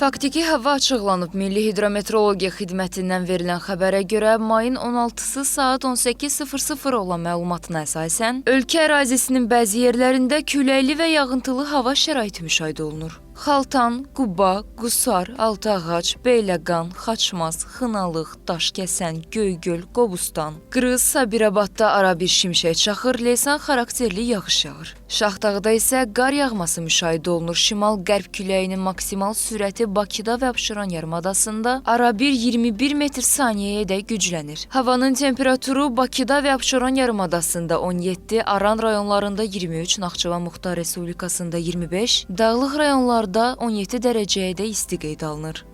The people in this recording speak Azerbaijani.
Faktiki hava açıqlanıb. Milli Hidrometeorologiya Xidmətindən verilən xəbərə görə mayın 16-sı saat 18:00 olan məlumatına əsasən ölkə ərazisinin bəzi yerlərində küləkli və yağıntılı hava şəraiti müşahidə olunur. Xaltan, Quba, Qusar, Altıağac, Beyləqan, Xaçmaz, Xınalıq, Daşkəsən, Göygöl, Qobustan, Qrız, Sabirabadda arabir şimşək çaxır, leysan xarakterli yağış yağır. Şaxdağda isə qar yağması müşahidə olunur. Şimal-qərb küləyinin maksimal sürəti Bakıda və Abşeron yarımadasında arabir 21 metr saniyəyədək güclənir. Havanın temperaturu Bakıda və Abşeron yarımadasında 17, Aran rayonlarında 23, Naxçıvan Muxtar Respublikasında 25, dağlıq rayonlarda 17 dərəcəyədək isti qeydə alınır.